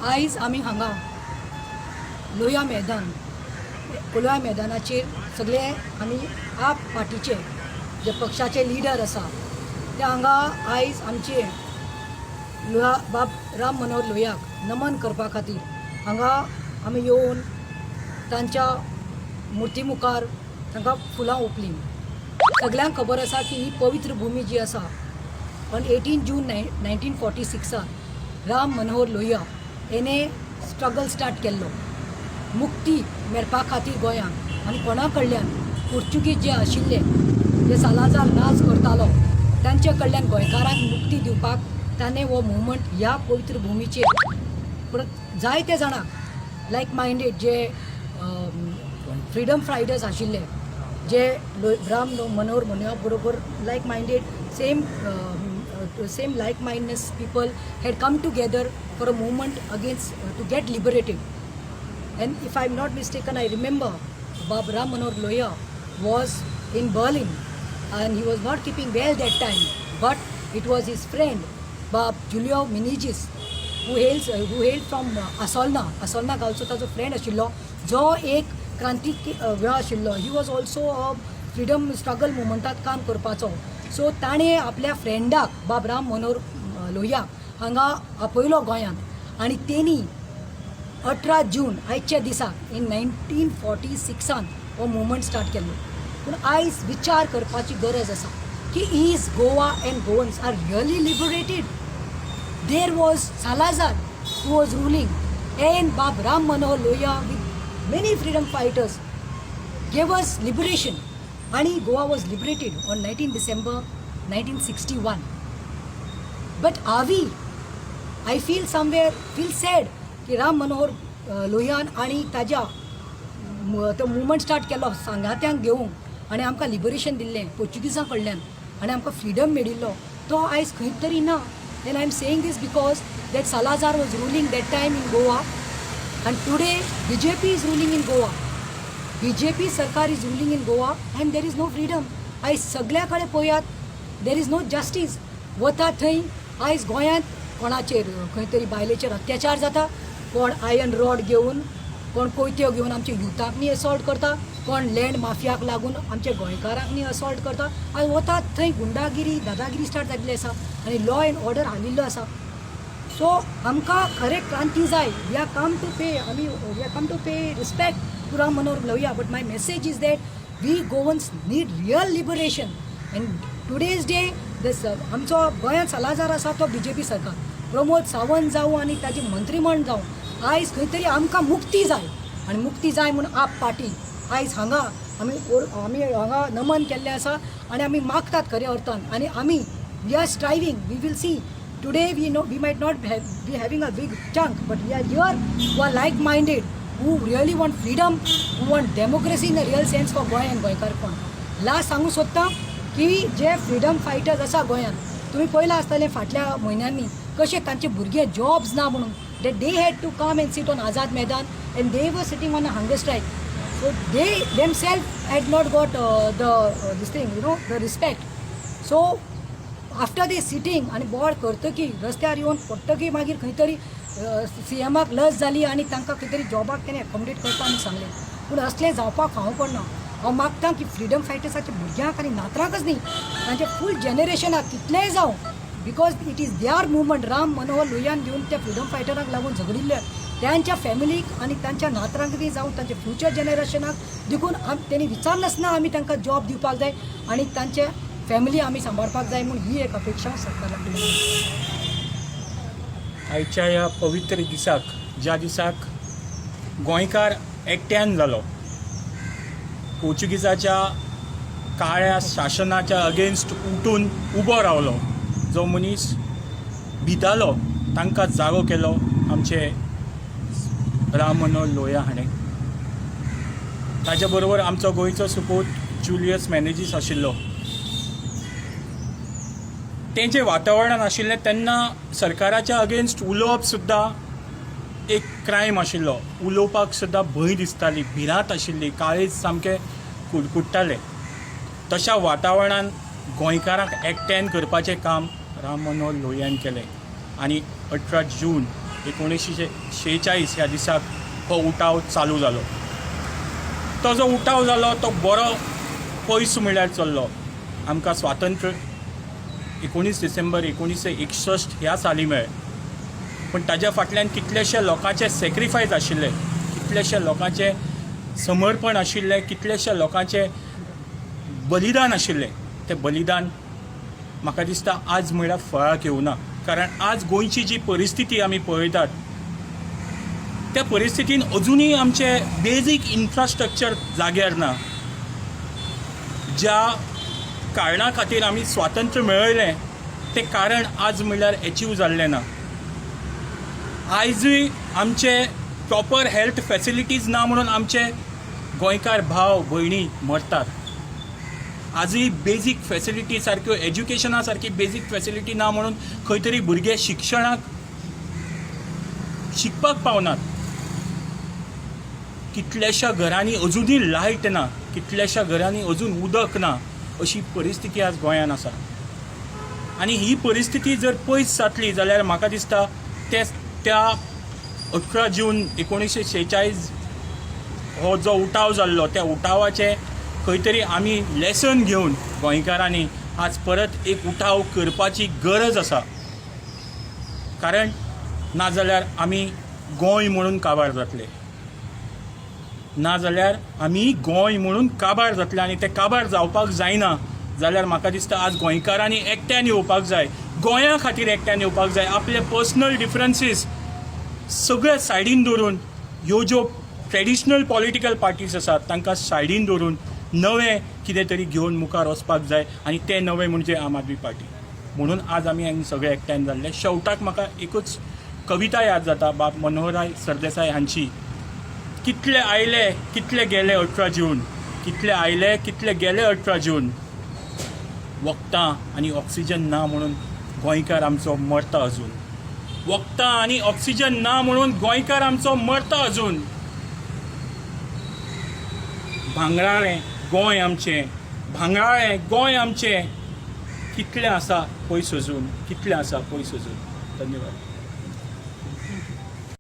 आयज आमी हांगा लोया मैदान, लोया मैदानाचेर सगळे आमी आप पार्टीचे जे पक्षाचे लिडर आसा ते हांगा आयज आमचे लोया बाब राम मनोहर लोहियाक नमन करपा खातीर हांगा आमी येवन तांच्या मुर्ती मुखार तांकां फुलां ओंपलीं. सगल्यांक खबर आसा की ही पवित्र भुमी जी आसा, on 18 June 1946 Ram Manohar Lohia हेणे स्ट्रगल स्टार्ट केल्लो मुक्ती मेळपा खातीर गोंयांक आनी कोणा कडल्यान? पोर्चुगीज जे आशिल्ले, जे सालाजार राज करतालो, तांचे कडल्यान गोंयकारांक मुक्ती दिवपाक ताणें हो मुवमेंट ह्या पवित्र भुमीचेर परत जायते जाणांक लायक मायंडेड जे फ्रिडम फायटर्स आशिल्ले, जे राम मनोहर लोहिया बरोबर like minded, same like mindedness people had come together for a movement against to get liberated. And if I'm not mistaken, I remember Bab Ram Manohar Lohia was in Berlin and he was not keeping well that time. But it was his friend, Bab Julio Menezes, who hailed from Asolna. Asolna गांवचो ताजो friend आशिल्लो, जो एक क्रांतीक वेळ आशिल्लो. He was also a freedom struggle मुवमेंटात काम करपाचो. So ताणें आपल्या फ्रेंडाक बाब राम मनोहर लोहिया हांगा आपयलो गोंयांत आनी तेणी 18 जून आयच्या दिसाक इन 1946 हो मुवमेंट स्टार्ट केल्लो. पूण आयज विचार करपाची गरज आसा की is Goa and Goans are really liberated? There was Salazar who was ruling, and Bab Ram Manohar Lohia with many freedom fighters gave us liberation. आणि Goa was liberated on 19 December 1961. But are we? I feel somewhere feel sad की राम मनोहर लोहियान आणि ताज्या तो movement start केलो सांगात्यांक घेवन आनी आमकां लिबरेशन दिल्लें पोर्चुगीजां कडल्यान आनी आमकां फ्रिडम मेळिल्लो, तो आयज खंय तरी ना. And I am saying this because that Salazar was ruling that time in Goa and today BJP is ruling in Goa. BJP सरकार is ruling in Goa and there is no freedom. आयज सगल्या कडेन पळयात, there is no justice. वता थंय आयज गोंयांत कोणाचेर खंय तरी बायलेचेर अत्याचार जाता, कोण आयर्न रॉड घेवन, कोण कोयत्यो घेवन आमच्या युथाक न्ही असॉल्ट करता, कोण लँड माफियाक लागून आमच्या गोंयकारांक न्ही असॉल्ट करता. आयज वतात थंय गुंडागिरी, दादागिरी स्टार्ट जाल्ली आसा आनी लॉ एंड ऑर्डर हालिल्लो आसा. सो आमकां खरें क्रांती जाय. We are come to pay आमी we are come to pay respect to Ram Manohar Lohia, but my message is that we Goans need real liberation. And today's day this आमचो गोंयांत Salazar आसा तो BJP सरकार, प्रमोद सावंत जावं आनी ताजी मंत्रीमंडळ जावं, आयज खंय तरी आमकां मुक्ती जाय आनी मुक्ती जाय म्हूण आप पार्टी आयज हांगा आमी हांगा नमन केल्लें आसा आनी आमी मागतात खऱ्या अर्थान. आनी आमी we are striving. We will see. Today we know we might not be having a big chunk, but we are here who are like minded, who really want freedom, who want democracy in a real sense for Goa and गोंयकारपण. Last सांगूंक सोदता की जे freedom fighters आसा गोंयांत, तुमी पळयलां आसतलें फाटल्या म्हयन्यांनी कशे तांचे भुरगे जॉब्स ना म्हणून they had to come and sit on Azad Maidan and they were sitting on a hunger strike. So they themself had not got the this thing, the respect. So after they sitting आनी बोवाळ करतकीर, रस्त्यार येवन पडटकीर, मागीर खंय तरी C एमाक लज जाली आनी तांकां खंय तरी जॉबाक तेणें एकोमोडेट करता म्हूण सांगलें. पूण असलें जावपाक फावो पडना. हांव मागता की फ्रिडम फायटर्साच्या भुरग्यांक आनी नातरांकच न्ही, तांच्या फूल जनरेशनाक कितलेंय जावं, because it is their movement. Ram Manohar लोहियान घेवन त्या फ्रिडम फायटरांक लागून झगडिल्ले, त्यांच्या फॅमिलीक आनी तांच्या नातरांक बी जावं, तांच्या फ्युचर जनरेशनाक देखून तेणी विचारनासतना आमी तांकां जॉब दिवपाक जाय आनी तांचे फॅमिली आमी सांबाळपाक जाय म्हूण ही एक अपेक्षा सरकारा कडेन. आयच्या ह्या पवित्र दिसाक, ज्या दिसाक गोंयकार एकट्यान जालो, पोर्चुगीजाच्या काळ्या शासनाच्या अगेन्स्ट उठून उबो रावलो, जो मनीस भितालो तांकां जागो केलो आमचे राम मनोहर लोहिया हाणें. ताच्या बरोबर आमचो गोंयचो सुपूत जुलियस मेनेजीस आशिल्लो. तें जें वातावरण आशिल्लें तेन्ना सरकाराच्या अगेन्स्ट उलोवप सुद्दां एक क्रायम आशिल्लो. उलोवपाक सुद्दां भंय दिसताली, भिरांत आशिल्ली, काळीज सामकें कुडकुडटालें. तशा वातावरणान गोंयकारांक एकठांय करपाचें काम राम मनोहर लोहियान केलें आनी 18 जून 1946 ह्या दिसाक हो उठाव चालू जालो. तो जो उठाव जालो तो बरो पयस म्हणल्यार चल्लो. आमकां स्वातंत्र्य 19 डिसेंबर 1961 ह्या साली मेळ्ळें, पूण ताज्या फाटल्यान कितलेशे लोकांचे सेक्रिफायस आशिल्ले, कितलेशे लोकांचे समर्पण आशिल्लें, कितलेशे लोकांचे बलिदान आशिल्लें. तें बलिदान म्हाका दिसता आज म्हणल्यार फळाक येवना, कारण आज गोंयची जी परिस्थिती आमी पळयतात त्या परिस्थितीन अजुनूय आमचे बेजीक इन्फ्रास्ट्रक्चर जाग्यार ना. ज्या कारणा खातीर आमी स्वातंत्र्य मेळयलें तें कारण आज म्हणल्यार एचीव जाल्लें ना. आयजूय आमचे प्रॉपर हेल्थ फॅसिलिटीज ना म्हणून आमचे गोंयकार भाव भयणी मरतात. आजूय बेजीक फॅसिलिटी सारक्यो, एज्युकेशना सारकी बेजीक फॅसिलिटी ना म्हणून खंय तरी भुरगे शिक्षणाक शिकपाक पावनात. कितल्याश्या घरांनी अजुनूय लायट ना, कितल्याश्या घरांनी अजून उदक ना, अशी परिस्थिती आज गोंयांत आसा. आनी ही परिस्थिती जर पयस जातली जाल्यार म्हाका दिसता ते त्या 18 जून 1946 हो जो उठाव जाल्लो त्या उठावाचें खंय तरी आमी लेसन घेवन गोंयकारांनी आज परत एक उठाव करपाची गरज आसा, कारण नाजाल्यार आमी गोंय म्हणून काबार जातले, नाजाल्यार आमी गोंय म्हणून काबार जातले. आनी तें काबार जावपाक जायना जाल्यार म्हाका दिसता आज गोंयकारांनी एकट्यान येवपाक जाय, गोंया खातीर एकट्यान येवपाक जाय. आपले पर्सनल डिफरन्सीस सगळे सायडीन दवरून, ह्यो ज्यो ट्रेडिशनल पॉलिटिकल पार्टीज आसात तांकां सायडीन दवरून नवें कितें तरी घेवन मुखार वचपाक जाय, आनी तें नवें म्हणजे आम आदमी पार्टी. म्हणून आज आमी हांगा सगळे एकठांय जाल्ले. शेवटाक म्हाका एकूच कविता याद जाता, बाब मनोहरराय सरदेसाय हांची, कितले आयले कितले गेले 18 जून, कितले आयले कितले गेले 18 जून, वखदां आनी ऑक्सिजन ना म्हणून गोंयकार आमचो मरता अजून, वखदां आनी ऑक्सिजन ना म्हणून गोंयकार आमचो मरता अजून. भांगराळें गोंय आमचें, भांगराळें गोंय आमचें, कितलें आसा पयस अजून, कितलें आसा पयस अजून. धन्यवाद.